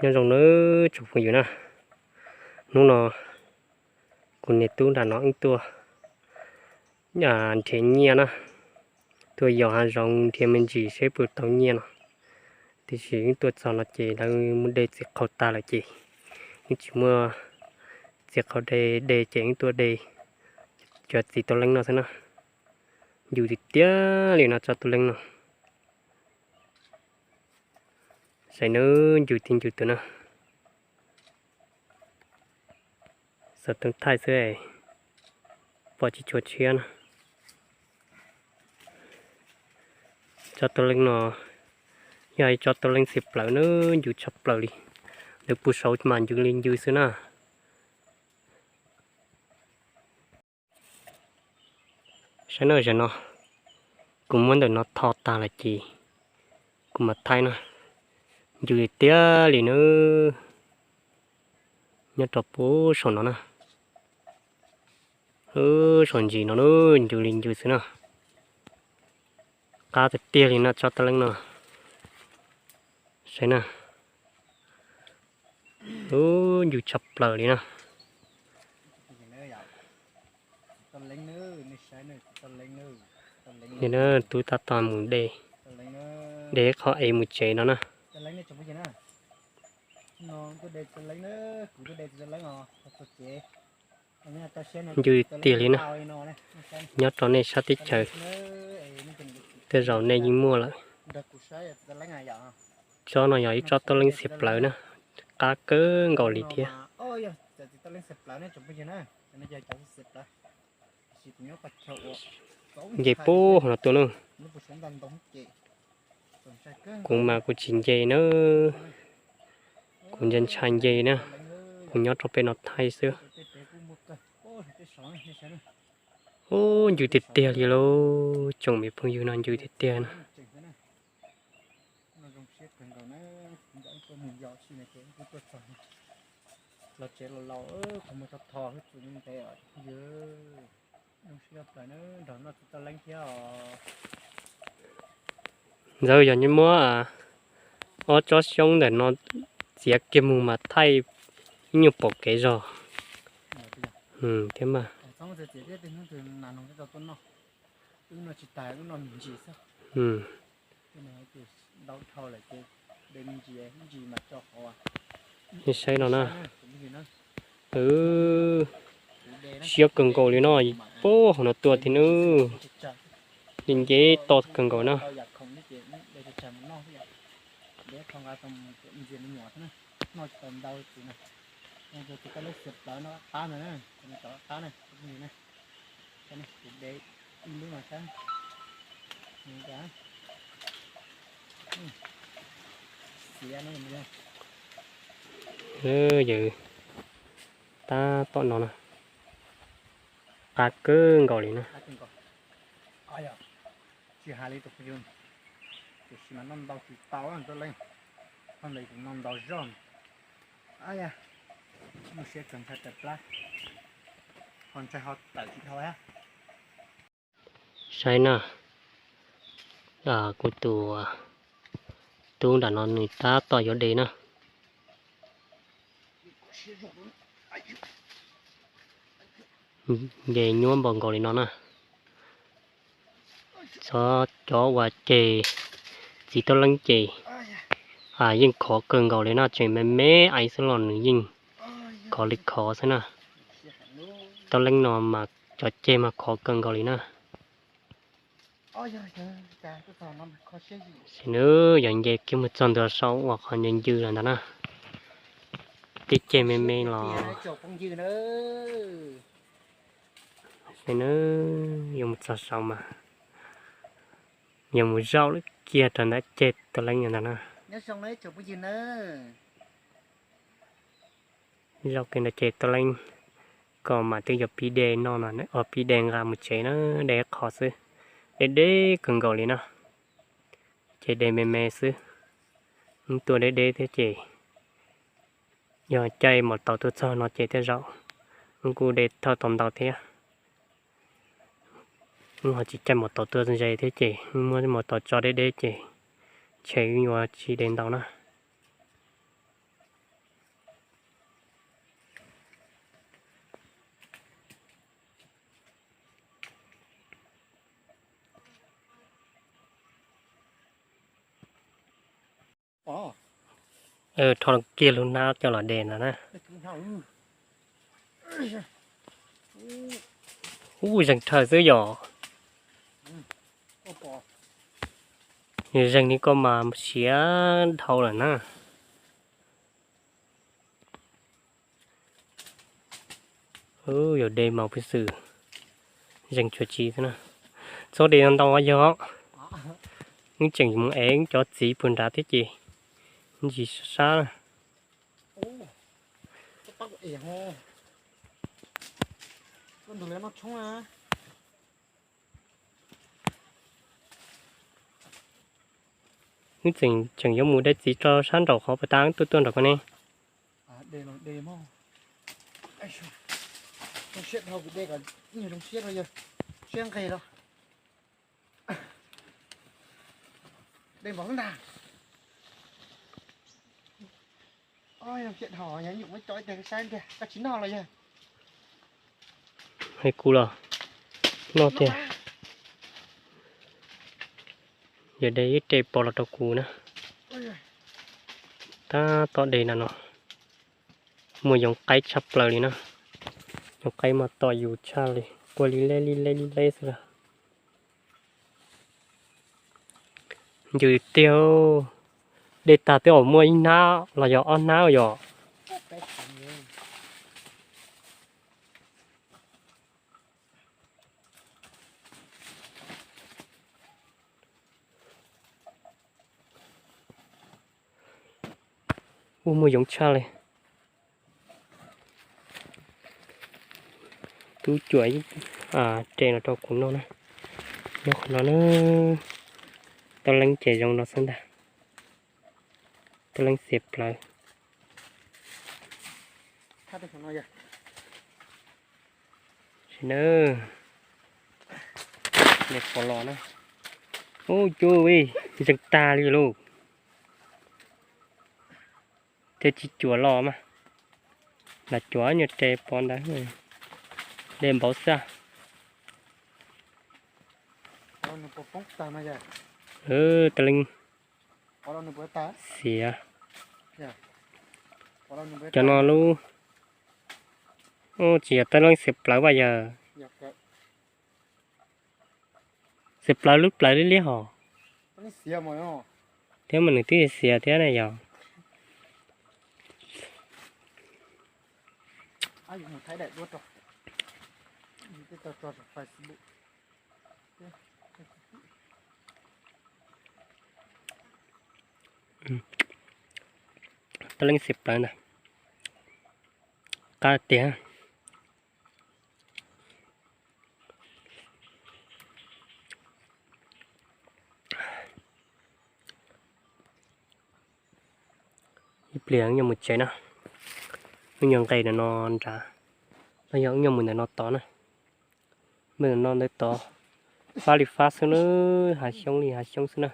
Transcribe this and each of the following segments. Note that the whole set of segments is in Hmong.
Nyob zoo nawb tsoom phooj ywg na, hnub no kuv niam tub nram no wb tuaj nrhiav nyiaj na, tuaj yos hav zoov nrhiav me ntsis seb puas tau nyiaj no. Tiam sis wb tuaj txog no ces lawv muab de txiav qhau tag lawm ces wb tsis muaj txiav qhau de, de ces wb tuaj de cov txiv tau leeb no xwb na. Ncw tiag tiag li no tsob tau leeb no. Saib nawb, ncw tiag ncw tiag na. Xov tooj thaij xwb, pom tsis tshua tshiab na. Tsob tau leeb no yog ib tsob tau leeb txiv plaws na, ncw tshaj plaws li. Lawv pub saud mas ncw li ncw xwb na. Saib na, zaum no kuv muab ntawm no tho tag lawm ces kuv mam thaij na. Ncw tiag tiag li na. Nyob rau puag saum no na, saum ntsis no na, ncw li ncw xwb na. Qab tiag tiag li no tsob tau leeb no. Saib na, ncw tshaj plaws li na. Tub tab tom mus de, de qhov ev mus tsev no na. Ncw tiag li na. Nyob rau nej sab teb chaws tej zaum nej yeej muaj lawm. Tsob no yog ib tsob tau leeb txiv plaws na, qab kawg nkaus li thiab. Nce puag hauv no tuaj na. Kuv mas kuv tsis nce na, kuv ntshai ntshai nce na, kuv nyob rau pem no thaij xwb. Ub, ncw tiag tiag li lauj, tsoom me phooj ywg no ncw tiag tiag na. Ntxawm yog nws muab ob tsob xyoob ntawm no txiav kiag mus mas thaij ib nyuag pom kev zog thiab mas. Saib no na, siab kawg nkaus li no, puag hauv no tuaj thiab na, nce to kawg nkaus na. Yawg, tab tom no na, qab kawg nkaus li na. Tiam sis mas noj ntau tsis tau, noj ntau zog. Muaj siab txog ntshai tawm plab, ho ntshai ho tawm tsis dhau thiab. Saib na, kuv tus tub nram no nws tab tom yuav de na. Nce nyuaj npaum nkaus li no na. Txhob cov uas ceg txiv tub leeb ces yeej khov kawg nkaus li no, tseem me me aiv xwb los nws yeej khov li khov xwb na. Tub leeb no mas cov ceg mas khov kawg nkaus li na. Sim no yog nce kiag mus txog ntua saum uas qhov ncw ncw lawm ntawd na, tib ceg me me los. Sim no yuav mus txog saum mas yuav mus zaum kiag rau ntawm ceg tub leeb ntawd na. Zaum kiag ntawm ceg tub leeb kom mam twb yuav pib de noj no, pib de nqa mus tsev na, de qhov xwb. Deb deb kawg nkaus li na, ces de me me xwb. Wb tuaj deb deb thiab ces yog caij mos taus tuaj txog no ces tej zaum wb kuj de thawj tau ntau thiab. Wb ho tsis caij mos taus tuaj ze thiab ces wb muab mos taus tso deb deb ces ntshe wb yuav tsis de ntau na. Rho kiag lub hnab coj los de no na. Ub, zeeg rhawv xwb yom. Zeeg li koj mas siav dhau lawm na. Yog de mas pw xwm, zeeg tsuas tsi xwb na. Txhob de ntau yog, wb tseem mus ev cov txiv puag nrad thiab ces ntsis sab sab na. Wb tseem, tseem yuav mus de txiv rau sab nraum qhov puag ta tuaj tuaj nraum ko ne. Hais kuv los noj tiag. Yog de ib re pos los rau kuv na. Tab tom de na no, muaj yoov qaib tshaj plaws li na. Yoov qaib mas tom yus tshaj li, quaj li leb li leb li leb xwb las. Ncws tiag, de tag twb muaj ib hnab los yog ob hnab yom. Ua muaj yoov tshaj li. Tub cuam ib re no rau kuv noj na. Nyob qhov no na, tau leeb ces zoo no xwb ntag. Tau leeb xiav plawv. Sim na, pov los na. Ub, cuab zeeg tag li lauj. Thiab tsis cuam los mas, lam cuam nyuag re pov ntawd, de npaum xwb. Tau leej xiav. Cov no lub, tsis yog tau leej xiav plawv vas yawg. Xiav plawv lub plawv liab liab hos. Thiab mas nws twb xiav thiab na yog. Tau leej xiav plawv ntag. Qab tiag. Ib pliag wb yuav mus tsev na. Wb yuav nqes ntawm no nrad, los yog wb yuav mus ntawm no tod na. Mus ntawm no ntawd tod, fab li fab xwb na, hav xyoob li hav xyoob xwb na.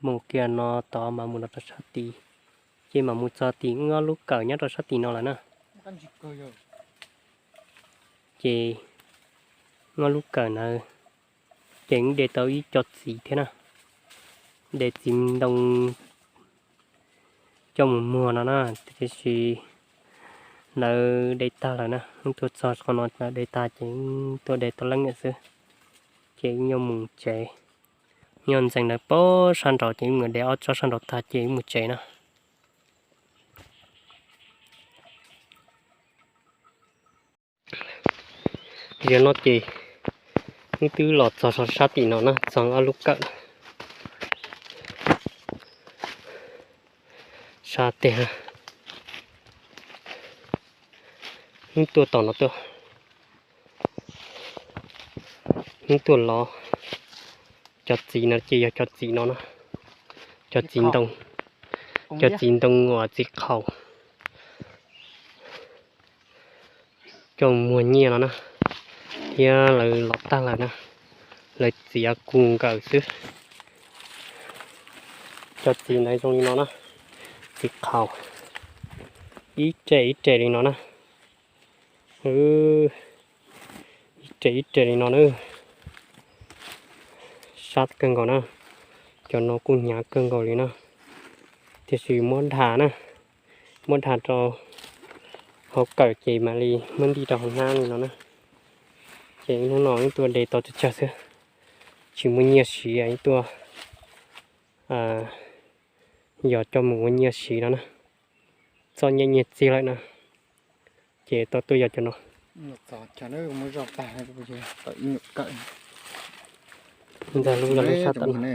Mus kiag no tod mas mus los rau sab tid, ces mam mus txog tim wb ob lub kawm nyob rau sab tim no lawm na. Ces wb ob lub kawm ntawd ces wb de tau ib co txiv thiab na, de txiv ntoo coj mus muag no na, tiam sis lawv de tag lawm na, wb tuaj txog qhov no lawv de tag ces wb tuaj de tau leeb lawm xwb, ces wb yuav mus tsev. Nyob ntxeev ntawd pab sab nraud ces wb mus de ob tsob sab nraud tag ces wb mus tsev na. Yog no ces wb twb los txog sab tim no na, txog ob lub kawm. Sab tiag, wb tuaj tom no tuaj, wb tuaj los. Cov txiv no ces yog cov txiv no na, cov txiv ntoo, cov txiv ntoo uas txiv qhaus coj muag nyiaj no na, thiab lawv los tag lawm na, lawv txiav kus nkawm xwb. Cov txiv ntawd zoo li no na, txiv qhaus, ib re ib re li no na, ib re ib re li no na, sab kawg nkaus na. Cov no kuj hnyav kawg nkaus li na, tiam sis muab dhas na, muab dhas rau hauv kawm ces mam li muab ntim rau hauv hnab li no na. Ces hnub no ib tuaj de tau tsawg tsawg xwb, tsis muaj nyiaj siv, ib tuaj yog coj mus ua nyiaj siv no na. Txoj nyiaj nyiaj txiag lawm na, ces tau tuaj yog cov no. Ntag lub zog lub sab tom no.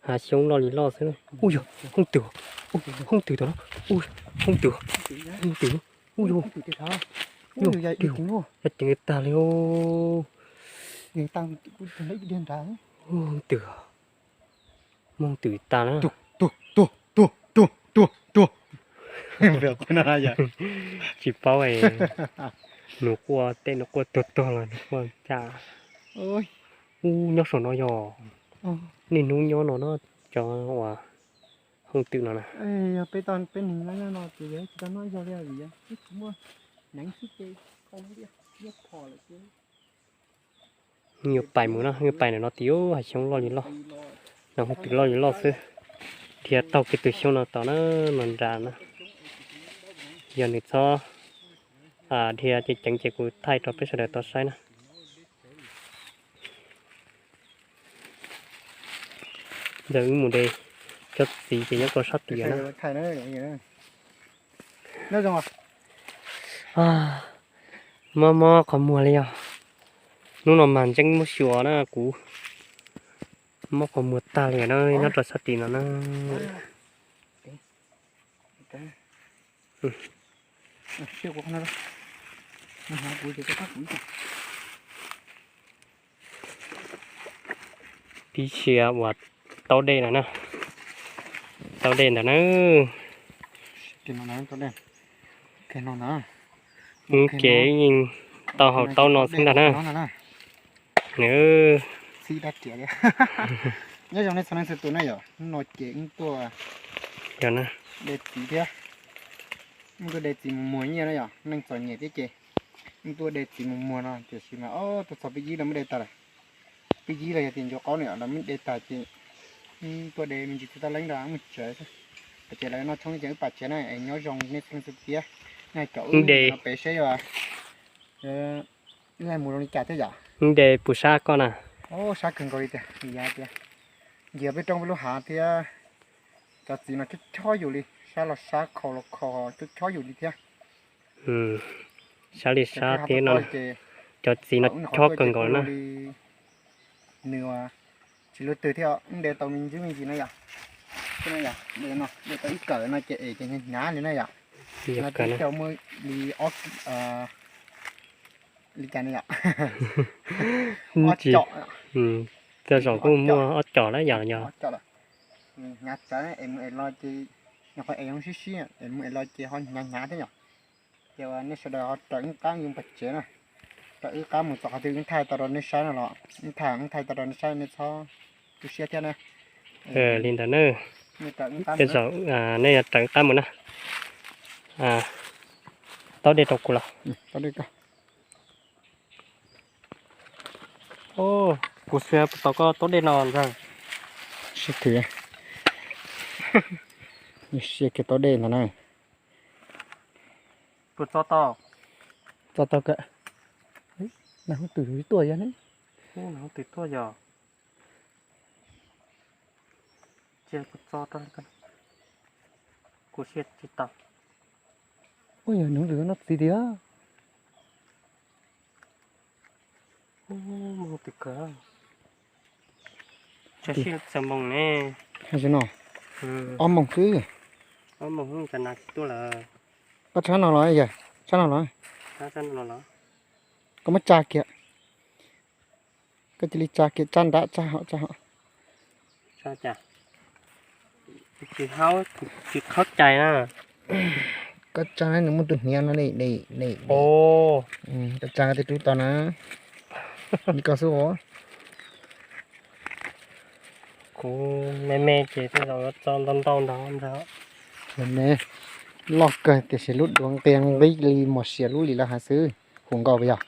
Hav xyoob loj li loj xwb. Ua yog hoob twm, hoob twm tod, hoob twm, hoob twm, ua yog, yog ceev tag li. Hoob twm, hoob twm tas na. Tsis paub, nws quaj tej nws quaj tuag tuag los nws quaj cas. Ub, nyob saum no yog, niaj hnub nyob no na, cov uas hoob twm no na. Yuav pais mus na, yuav pais ntawm no tim hav xyoob loj li loj, no hoob twm loj li loj xwb. Dhia taug kiag tus xyoob no tom na, no nram na. Yog nws txhob dhia ceev ceev ces kuv thaij rau peb sawv daws tau saib na. Ntawd wb mus de, cov txiv ces nyob rau sab tid na. Mob mob qhov muag li os. Hnub no mas ntseeb muab xyuas na kuv. Mob qhov muag tag li na, nyob rau sab tid no na. Pib sia uas taub dej no na. Taub dej ntawd na. Wb kev yeej tau hauv taub no xwb ntag na. Nyob zoo nej txhua leej txhua tus na yom, hnub no ces wb tuaj de txiv thiab, wb tuaj de txiv mus muag nyiaj na yom, neej txom nyem thiab ces wb tuaj de txiv mus muag no tiam sis mas ob tug txog pib yib los muab de tag lawm. Pib yib los yog tias ncuav qaub no yom, los muab de tag ces wb tuaj de me ntsis txiv tab leeb rau wb mus tsev xwb. Ces lawv noj tshoob ces wb pais tsev na es nyob zoo nej txhua leej txhua tus thiab. Nej caum wb de no pem seb yog wb mus zoo li cas thiab yom. Wb de puas sab koj na? Sab kawg nkaus li tiag, yog tias nce peb roob peb lub hav thiab cov txiv no chob chob yus li, sab los sab, khau los khau, chob chob yus li thiab. Sab li sab thiab no, cov txiv no chob kawg nkaus na. Nws tsis luaj twg thiab, wb de tau me ntsis me ntsis na yom. De no, de tau ib kawm no ces es ces hnyav hnyav li na yom. No ces coj muaj li ob, li cas ne yom. Ob com. Tej zaum kuj muaj ob com na yom. Hnyav tsawv es mus es los ces, nyuam qhuav es zoo sib sib es mus es los ces ho hnyav hnyav thiab yom. Ces nej sawv daws ho raws wb qab mus pem tsev na, raws wb qab mus txog qhov twg wb thaij tau rau nej saib no los wb thaij, wb thaij tau rau nej saib, nej txhob tu siab thiab na. Li ntawd na, tej zaum nej yuav raws wb qab mus na. Taub dej rau kuv los. Kuv xav puas tau koj taub dej no ntag. Sib thw, sia kiag taub dej ntag na. Puas txo tau? Txo tau kawg. Nag hoob twm tuaj yog ne. Nag hoob twm tuaj yog. Cia kuv txo tau, kuv sia tsis tau. Ua yog nws lwm no txiv tiag. Mus twm kawg. Tsam sib txog moos ne. Hais no, ob moos xwb. Ob moos tsam nas tsis tuaj lawm. Koj tshab no los yog, tshab no los. Koj muab tsa kiag. Koj cia li tsa kiag, tsa nrad, tsa hauv, tsa hauv. Tsis haub, tsis qhov cai na. Koj tsa nws muaj tus hniav no ne, ne. Koj tsa tej rub tau na. Li koj xwb os. Kuv me me ces tej zaum yuav tso ntau ntau nrog ntag. Loj kawg tiam sis lub duav nqia nqib li mos sia lub li lawv hais xwb, huv nkaus puas yog?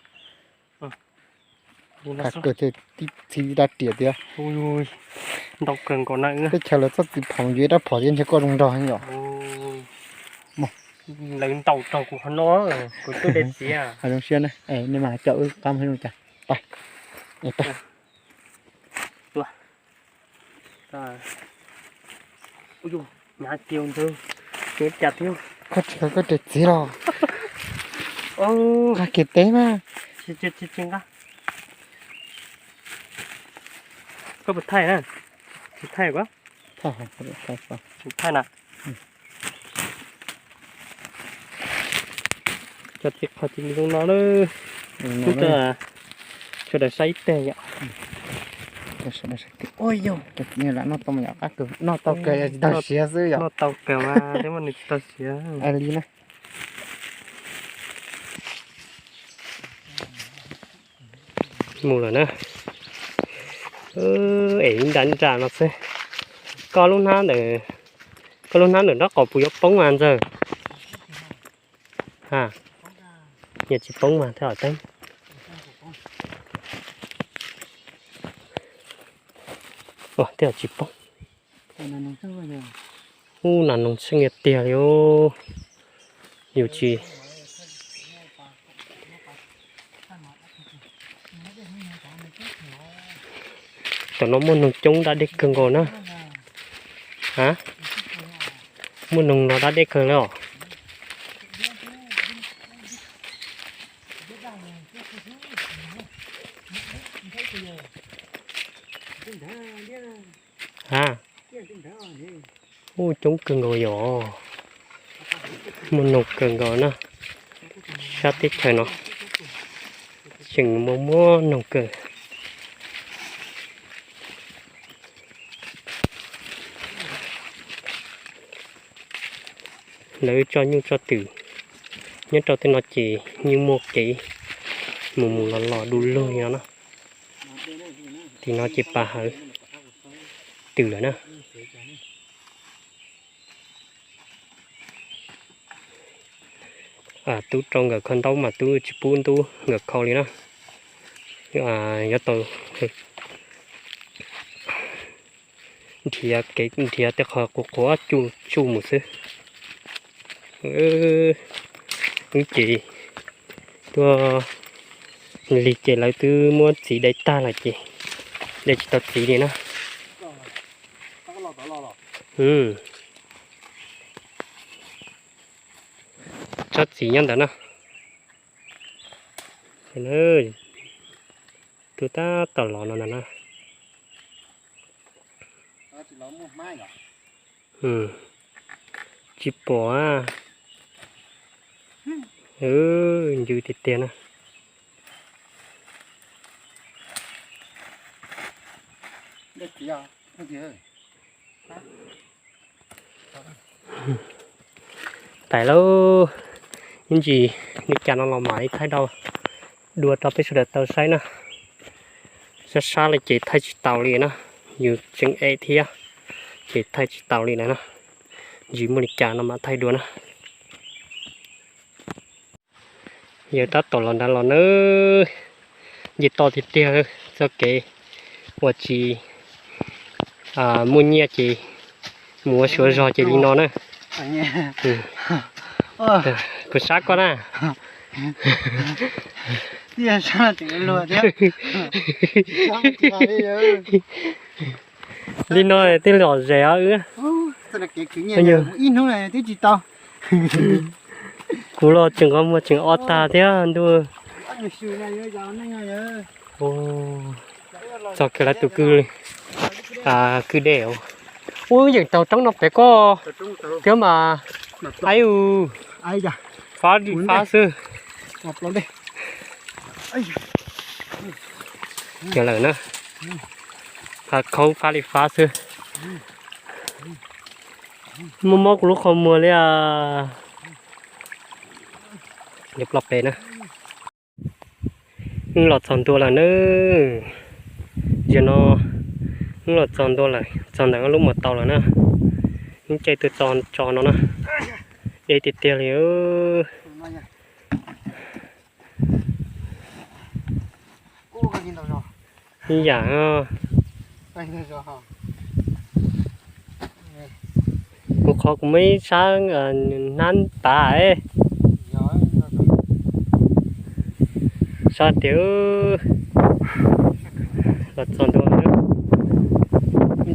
Tib txhib dab riam tiag. Ntau kawg nkaus na. Teb chaws lawv txoj txiv phoom yuav ib rab phom thiab ntshe koj zoo nrog yom. Lawv ntaus raug kuv qhov no, kuv twb de txiv. Zoo siab na, nej mas coj wb qab mus zoo cas. Pais. Hnyav tiag ntag, ua cas thiab. Koj tsis koj de txiv los? Nqa kiag teb mas. Koj puas thaij na? Tsis thaij, thaij na. Cov txiv qhov txiv zoo no lawm. Sawv daws saib ib teg yom. Noj tau kawg, tsis tau siav xwb yom. Noj tau kawg mas, nws tsis tau siav li na. Mus lawm na. Es ib nra nra no xwb. Koj lub hnab ntawm, koj lub hnab ntawm nraub qaum puas yuav poob mas ntxawg? Ha, yog tsis poob mas thiaj teeb. Tej zaum tsis poob. Ub, nas noog tsheej tiag tiag li. Yus tsis, tam no muaj noog coob dab dej kawg nkaus na. A, muaj noog no dab dej kawg li os. A, ub, coob kawg nkaus yom. Muaj noog kawg nkaus na. Sab teb chaws no tseem muaj muaj noog kawg. Lawv tso nyuj tso twm nyob rau tej no ces yeej muaj kev mus mus los los du lug li no na. Tim no ces pas hawv twm lawm na. Tub rau nkawm kho ntaub mas tub tsis pub ntub nkawm kho li na. Yuav tau nrhiav kev nrhiav tej qho qhuav qhuav tsuj tsuj mus xwb. Wb ces tuaj lig ces lawv twb muab txiv de tag lawm ces de tsis tau txiv li na. Tsob txiv nyob ntawd na. Tus tab tom los no na. Tsis pom. Ncw tiag tiag na. Pais lauj, ib ntsis li cas no los mam li thaij dua rau peb sawv daws tau saib na. Sab sab li ces thaij tsis taus li na, yus tseem em thiab ces thaij tsis taus li lawm na. Ntsis muaj li cas no mam thaij dua na. Yawg tab tom los nrad los nawb. Nce toj tiag tiag txoj kev uas tsis muaj nyiaj ces mus ua suav zog ces li no na. Kuv sab koj na. Li no twb lom zem os wb. Ib hnub twb tsis tau. Kuv los tseem nqos muag tseem ob tag thiab ntuj. Txog kiag lawv tus kwj, kwj dej. Ub, yeej taug roob no pem koj thiab mas. Aib u, fab li fab xwb. Cov lawm na, hav khaub fab li fab xwb. Muaj mob kuv lub qhov muag li a. Ploj pem na. Wb los txog ntua lawm nawb. Zaum no Los txog ntua lawm, txog ntawm lub muas tau lawm na. Yeej caij tuaj txog tso no na. Deb tiag tiag li. Ib yam, kuv qhov kuv muaj ib sab hnab tav. Sab tiag. Los txog ntua,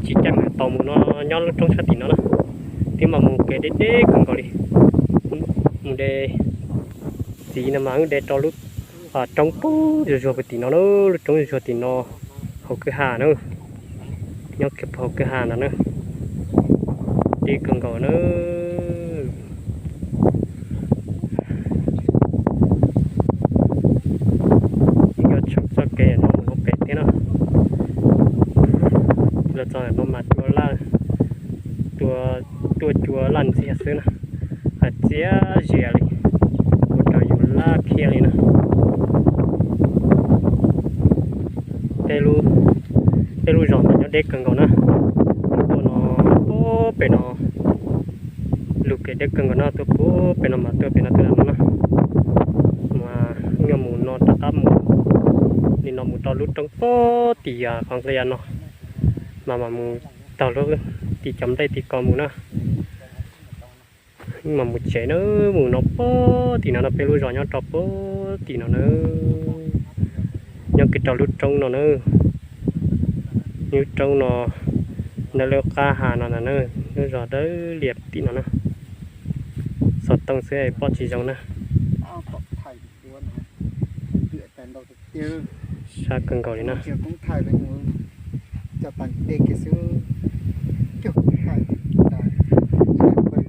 tsis caij mus tau mus no, nyob lub roob sab tim no na. Twb mas mus kev deb deb kawg nkaus li. Mus de txiv no mas wb de rau lub roob pub zuag zuag puag tim no na, lub roob zuag zuag tim no, hauv kwj ha na. Nyob kiag puag hauv kwj ha ntawd na. Deb kawg nkaus na. Yeej yuav tsheej txoj kev no mus no pem thiab na. Los txog no mas cua laj, tuaj cua laj ntxiag xwb na. Hais txias zias li, ua rau yus laj kiag li na. Tej lub zos mas nyob deb kawg nkaus na. Tuaj no, pem no, lub kev deb kawg nkaus no, tuaj pem no mas tuaj pem no tuaj no na. Mas yog mus no rov qab mus li no mus rau lub roob pem tim qhov nqia no, mas mam mus taug lub tim cov nplej tim ko mus na. Mas mus tsev na, mus no pem tim no no, peb lub zos nyob rau pem tim no na. Nyob kiag rau lub roob no na. Lub roob no, ntawm lub qab ha no ntag na, lub zos dawb lias tim no na. Xov tooj xwb pom tsis zoo na. Sab kawg nkaus li na.